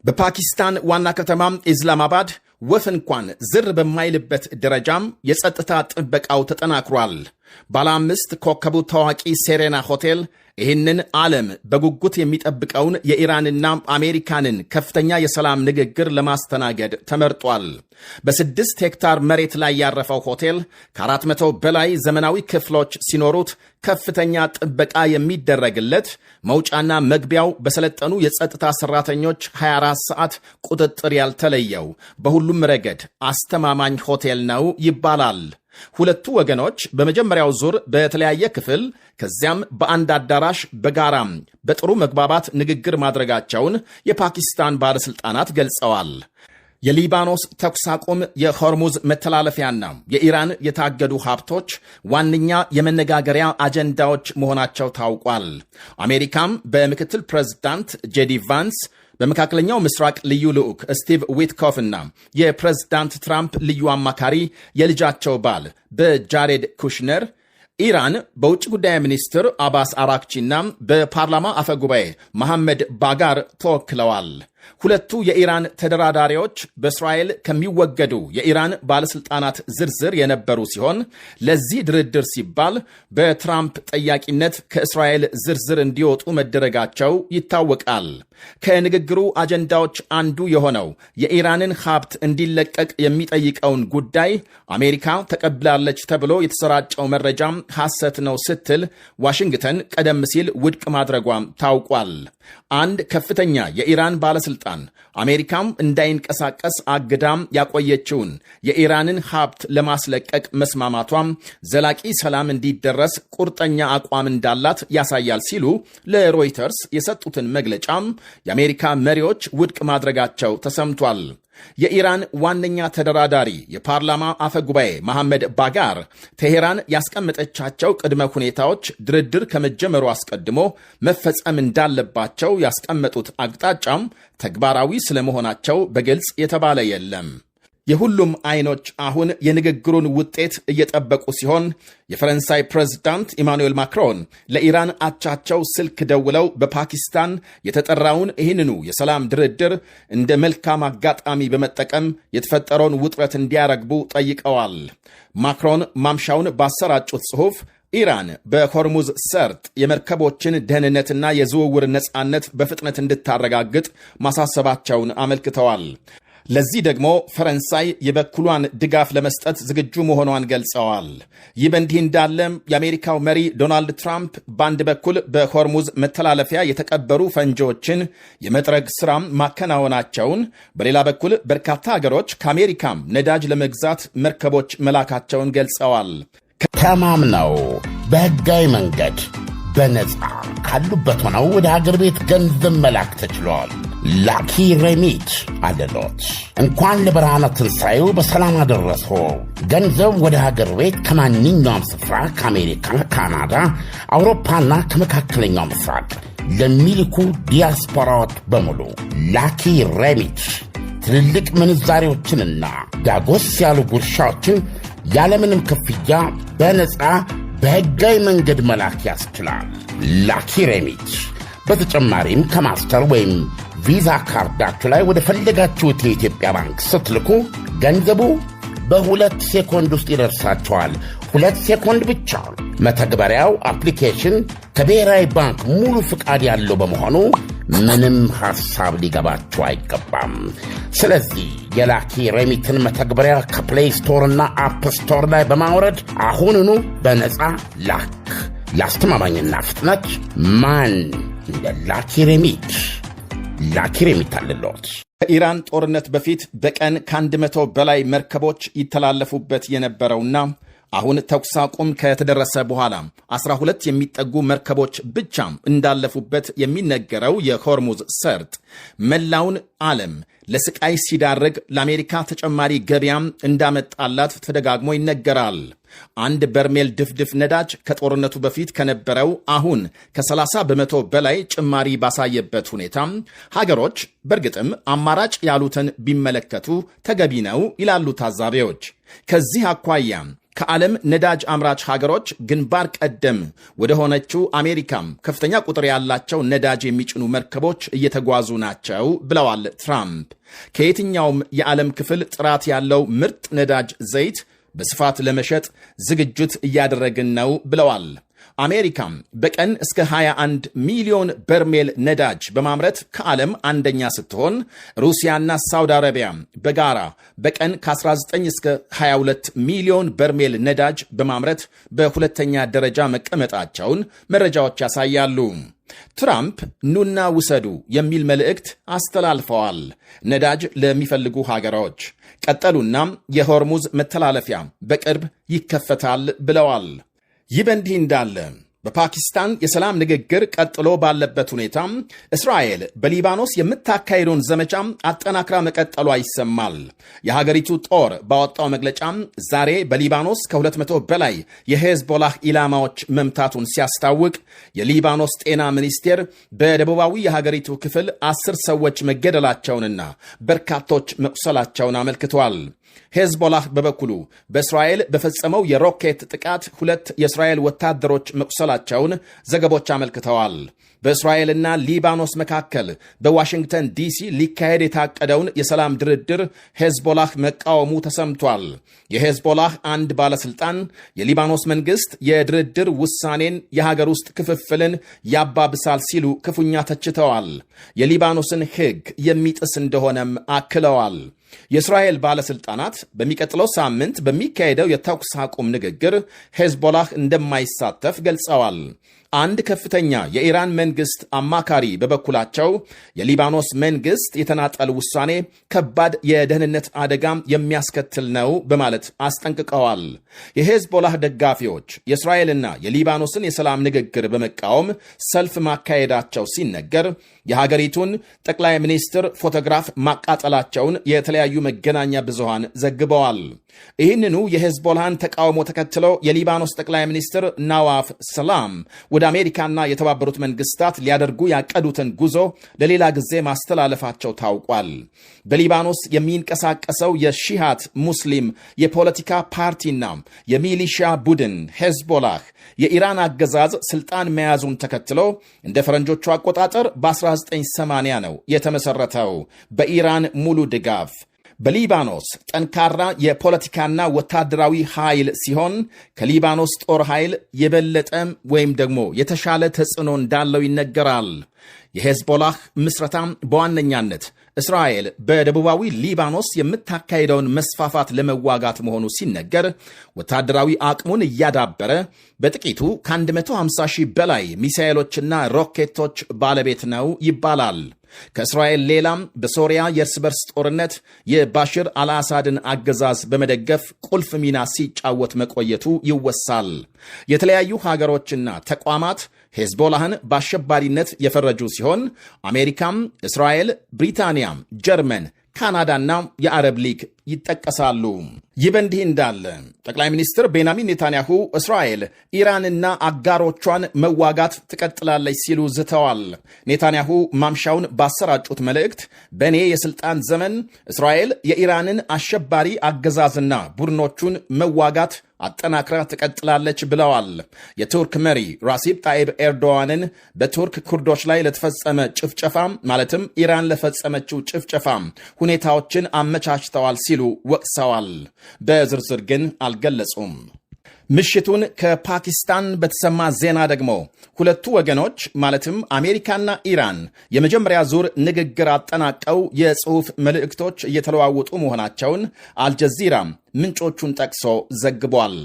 በፓኪስታን ዋና ከተማ ኢስላማባድ ወፍ እንኳን ዝር በማይልበት ደረጃም የጸጥታ ጥበቃው ተጠናክሯል። ባለ 5 ኮከቡ ታዋቂ ሴሬና ሆቴል ይህንን ዓለም በጉጉት የሚጠብቀውን የኢራንና አሜሪካንን ከፍተኛ የሰላም ንግግር ለማስተናገድ ተመርጧል። በ6 ሄክታር መሬት ላይ ያረፈው ሆቴል ከ400 በላይ ዘመናዊ ክፍሎች ሲኖሩት፣ ከፍተኛ ጥበቃ የሚደረግለት፣ መውጫና መግቢያው በሰለጠኑ የጸጥታ ሠራተኞች 24 ሰዓት ቁጥጥር ያልተለየው፣ በሁሉም ረገድ አስተማማኝ ሆቴል ነው ይባላል። ሁለቱ ወገኖች በመጀመሪያው ዙር በተለያየ ክፍል ከዚያም በአንድ አዳራሽ በጋራም በጥሩ መግባባት ንግግር ማድረጋቸውን የፓኪስታን ባለሥልጣናት ገልጸዋል። የሊባኖስ ተኩስ አቁም፣ የሆርሙዝ መተላለፊያና የኢራን የታገዱ ሀብቶች ዋነኛ የመነጋገሪያ አጀንዳዎች መሆናቸው ታውቋል። አሜሪካም በምክትል ፕሬዝዳንት ጄዲ ቫንስ፣ በመካከለኛው ምስራቅ ልዩ ልዑክ ስቲቭ ዊትኮፍ እና የፕሬዝዳንት ትራምፕ ልዩ አማካሪ የልጃቸው ባል በጃሬድ ኩሽነር፣ ኢራን በውጭ ጉዳይ ሚኒስትር አባስ አራክቺና በፓርላማ አፈ ጉባኤ መሐመድ ባጋር ተወክለዋል። ሁለቱ የኢራን ተደራዳሪዎች በእስራኤል ከሚወገዱ የኢራን ባለሥልጣናት ዝርዝር የነበሩ ሲሆን፣ ለዚህ ድርድር ሲባል በትራምፕ ጠያቂነት ከእስራኤል ዝርዝር እንዲወጡ መደረጋቸው ይታወቃል። ከንግግሩ አጀንዳዎች አንዱ የሆነው የኢራንን ሀብት እንዲለቀቅ የሚጠይቀውን ጉዳይ አሜሪካ ተቀብላለች ተብሎ የተሰራጨው መረጃም ሐሰት ነው ስትል ዋሽንግተን ቀደም ሲል ውድቅ ማድረጓም ታውቋል። አንድ ከፍተኛ የኢራን ባለስልጣን አሜሪካም እንዳይንቀሳቀስ አግዳም ያቆየችውን የኢራንን ሀብት ለማስለቀቅ መስማማቷም ዘላቂ ሰላም እንዲደረስ ቁርጠኛ አቋም እንዳላት ያሳያል ሲሉ ለሮይተርስ የሰጡትን መግለጫም የአሜሪካ መሪዎች ውድቅ ማድረጋቸው ተሰምቷል። የኢራን ዋነኛ ተደራዳሪ የፓርላማ አፈ ጉባኤ መሐመድ ባጋር ቴሄራን ያስቀመጠቻቸው ቅድመ ሁኔታዎች ድርድር ከመጀመሩ አስቀድሞ መፈጸም እንዳለባቸው ያስቀመጡት አቅጣጫም ተግባራዊ ስለመሆናቸው በግልጽ የተባለ የለም። የሁሉም አይኖች አሁን የንግግሩን ውጤት እየጠበቁ ሲሆን፣ የፈረንሳይ ፕሬዝዳንት ኢማኑኤል ማክሮን ለኢራን አቻቸው ስልክ ደውለው በፓኪስታን የተጠራውን ይህንኑ የሰላም ድርድር እንደ መልካም አጋጣሚ በመጠቀም የተፈጠረውን ውጥረት እንዲያረግቡ ጠይቀዋል። ማክሮን ማምሻውን ባሰራጩት ጽሑፍ ኢራን በሆርሙዝ ሰርጥ የመርከቦችን ደህንነትና የዝውውር ነፃነት በፍጥነት እንድታረጋግጥ ማሳሰባቸውን አመልክተዋል። ለዚህ ደግሞ ፈረንሳይ የበኩሏን ድጋፍ ለመስጠት ዝግጁ መሆኗን ገልጸዋል። ይህ በእንዲህ እንዳለም የአሜሪካው መሪ ዶናልድ ትራምፕ በአንድ በኩል በሆርሙዝ መተላለፊያ የተቀበሩ ፈንጂዎችን የመጥረግ ስራም ማከናወናቸውን፣ በሌላ በኩል በርካታ ሀገሮች ከአሜሪካም ነዳጅ ለመግዛት መርከቦች መላካቸውን ገልጸዋል። ተማምነው በሕጋዊ መንገድ በነፃ ካሉበት ሆነው ወደ ሀገር ቤት ገንዘብ መላክ ተችሏል። ላኪ ሬሚት አለሎት። እንኳን ለብርሃነ ትንሣኤው በሰላም አደረሶ። ገንዘብ ወደ ሀገር ቤት ከማንኛውም ስፍራ ከአሜሪካ፣ ካናዳ፣ አውሮፓና ከመካከለኛው ምስራቅ ለሚልኩ ዲያስፖራዎች በሙሉ ላኪ ሬሚት ትልልቅ ምንዛሬዎችንና ዳጎስ ያሉ ጉርሻዎችን ያለምንም ክፍያ በነፃ በሕጋዊ መንገድ መላክ ያስችላል። ላኪ ሬሚት በተጨማሪም ከ Master ወይም ቪዛ ካርዳችሁ ላይ ወደ ፈለጋችሁት የኢትዮጵያ ባንክ ስትልኩ ገንዘቡ በ2 ሴኮንድ ውስጥ ይደርሳችኋል። 2 ሴኮንድ ብቻ። መተግበሪያው application ከብሔራዊ ባንክ ሙሉ ፍቃድ ያለው በመሆኑ ምንም ሐሳብ ሊገባችሁ አይገባም። ስለዚህ የላኪ ሬሚትን መተግበሪያ ከ Play Store እና App Store ላይ በማውረድ አሁኑኑ በነፃ ላክ። ለአስተማማኝና ፍጥነት ማን እንደ ላኪ ሬሚት? ላኪ ሬሚት አለሎት። ከኢራን ጦርነት በፊት በቀን ከ100 በላይ መርከቦች ይተላለፉበት የነበረውና አሁን ተኩስ አቁም ከተደረሰ በኋላ 12 የሚጠጉ መርከቦች ብቻ እንዳለፉበት የሚነገረው የሆርሙዝ ሰርጥ መላውን ዓለም ለስቃይ ሲዳርግ ለአሜሪካ ተጨማሪ ገበያም እንዳመጣላት ተደጋግሞ ይነገራል። አንድ በርሜል ድፍድፍ ነዳጅ ከጦርነቱ በፊት ከነበረው አሁን ከ30% በላይ ጭማሪ ባሳየበት ሁኔታ ሀገሮች በእርግጥም አማራጭ ያሉትን ቢመለከቱ ተገቢ ነው ይላሉ ታዛቢዎች። ከዚህ አኳያ ከዓለም ነዳጅ አምራች ሀገሮች ግንባር ቀደም ወደ ሆነችው አሜሪካም ከፍተኛ ቁጥር ያላቸው ነዳጅ የሚጭኑ መርከቦች እየተጓዙ ናቸው ብለዋል ትራምፕ። ከየትኛውም የዓለም ክፍል ጥራት ያለው ምርጥ ነዳጅ ዘይት በስፋት ለመሸጥ ዝግጅት እያደረግን ነው ብለዋል። አሜሪካም በቀን እስከ 21 ሚሊዮን በርሜል ነዳጅ በማምረት ከዓለም አንደኛ ስትሆን፣ ሩሲያና ሳውዲ አረቢያ በጋራ በቀን ከ19 እስከ 22 ሚሊዮን በርሜል ነዳጅ በማምረት በሁለተኛ ደረጃ መቀመጣቸውን መረጃዎች ያሳያሉ። ትራምፕ ኑና ውሰዱ የሚል መልእክት አስተላልፈዋል ነዳጅ ለሚፈልጉ ሀገሮች። ቀጠሉና የሆርሙዝ መተላለፊያ በቅርብ ይከፈታል ብለዋል። ይህ በእንዲህ እንዳለ በፓኪስታን የሰላም ንግግር ቀጥሎ ባለበት ሁኔታ እስራኤል በሊባኖስ የምታካሄደውን ዘመቻ አጠናክራ መቀጠሏ ይሰማል። የሀገሪቱ ጦር ባወጣው መግለጫ ዛሬ በሊባኖስ ከ200 በላይ የሄዝቦላህ ኢላማዎች መምታቱን ሲያስታውቅ፣ የሊባኖስ ጤና ሚኒስቴር በደቡባዊ የሀገሪቱ ክፍል 10 ሰዎች መገደላቸውንና በርካቶች መቁሰላቸውን አመልክቷል። ሄዝቦላህ በበኩሉ በእስራኤል በፈጸመው የሮኬት ጥቃት 2 የእስራኤል ወታደሮች መቁሰላቸውን ዘገቦች አመልክተዋል። በእስራኤልና ሊባኖስ መካከል በዋሽንግተን ዲሲ ሊካሄድ የታቀደውን የሰላም ድርድር ሄዝቦላህ መቃወሙ ተሰምቷል። የሄዝቦላህ አንድ ባለሥልጣን የሊባኖስ መንግሥት የድርድር ውሳኔን የሀገር ውስጥ ክፍፍልን ያባብሳል ሲሉ ክፉኛ ተችተዋል። የሊባኖስን ሕግ የሚጥስ እንደሆነም አክለዋል። የእስራኤል ባለሥልጣናት በሚቀጥለው ሳምንት በሚካሄደው የተኩስ አቁም ንግግር ሄዝቦላህ እንደማይሳተፍ ገልጸዋል። አንድ ከፍተኛ የኢራን መንግሥት አማካሪ በበኩላቸው የሊባኖስ መንግሥት የተናጠል ውሳኔ ከባድ የደህንነት አደጋ የሚያስከትል ነው በማለት አስጠንቅቀዋል። የሄዝቦላህ ደጋፊዎች የእስራኤልና የሊባኖስን የሰላም ንግግር በመቃወም ሰልፍ ማካሄዳቸው ሲነገር፣ የሀገሪቱን ጠቅላይ ሚኒስትር ፎቶግራፍ ማቃጠላቸውን የተለያዩ መገናኛ ብዙሃን ዘግበዋል። ይህንኑ የሄዝቦላህን ተቃውሞ ተከትለው የሊባኖስ ጠቅላይ ሚኒስትር ናዋፍ ሰላም ወደ አሜሪካና የተባበሩት መንግስታት ሊያደርጉ ያቀዱትን ጉዞ ለሌላ ጊዜ ማስተላለፋቸው ታውቋል። በሊባኖስ የሚንቀሳቀሰው የሺሃት ሙስሊም የፖለቲካ ፓርቲና የሚሊሻ ቡድን ሄዝቦላህ የኢራን አገዛዝ ስልጣን መያዙን ተከትሎ እንደ ፈረንጆቹ አቆጣጠር በ1980 ነው የተመሰረተው በኢራን ሙሉ ድጋፍ። በሊባኖስ ጠንካራ የፖለቲካና ወታደራዊ ኃይል ሲሆን፣ ከሊባኖስ ጦር ኃይል የበለጠ ወይም ደግሞ የተሻለ ተጽዕኖ እንዳለው ይነገራል። የሄዝቦላህ ምስረታም በዋነኛነት እስራኤል በደቡባዊ ሊባኖስ የምታካሄደውን መስፋፋት ለመዋጋት መሆኑ ሲነገር፣ ወታደራዊ አቅሙን እያዳበረ በጥቂቱ ከ150 ሺህ በላይ ሚሳኤሎችና ሮኬቶች ባለቤት ነው ይባላል። ከእስራኤል ሌላም በሶሪያ የእርስ በርስ ጦርነት የባሽር አልአሳድን አገዛዝ በመደገፍ ቁልፍ ሚና ሲጫወት መቆየቱ ይወሳል። የተለያዩ ሀገሮችና ተቋማት ሄዝቦላህን በአሸባሪነት የፈረጁ ሲሆን፣ አሜሪካም፣ እስራኤል፣ ብሪታንያ፣ ጀርመን፣ ካናዳና የአረብ ሊግ ይጠቀሳሉ። ይህ በእንዲህ እንዳለ ጠቅላይ ሚኒስትር ቤንያሚን ኔታንያሁ እስራኤል ኢራንና አጋሮቿን መዋጋት ትቀጥላለች ሲሉ ዝተዋል። ኔታንያሁ ማምሻውን ባሰራጩት መልእክት በእኔ የሥልጣን ዘመን እስራኤል የኢራንን አሸባሪ አገዛዝና ቡድኖቹን መዋጋት አጠናክራ ትቀጥላለች ብለዋል። የቱርክ መሪ ራሲፕ ጣይብ ኤርዶዋንን በቱርክ ኩርዶች ላይ ለተፈጸመ ጭፍጨፋ፣ ማለትም ኢራን ለፈጸመችው ጭፍጨፋ ሁኔታዎችን አመቻችተዋል ሲሉ ወቅሰዋል። በዝርዝር ግን አልገለጹም። ምሽቱን ከፓኪስታን በተሰማ ዜና ደግሞ ሁለቱ ወገኖች ማለትም አሜሪካና ኢራን የመጀመሪያ ዙር ንግግር አጠናቀው የጽሑፍ መልእክቶች እየተለዋወጡ መሆናቸውን አልጀዚራ ምንጮቹን ጠቅሶ ዘግቧል።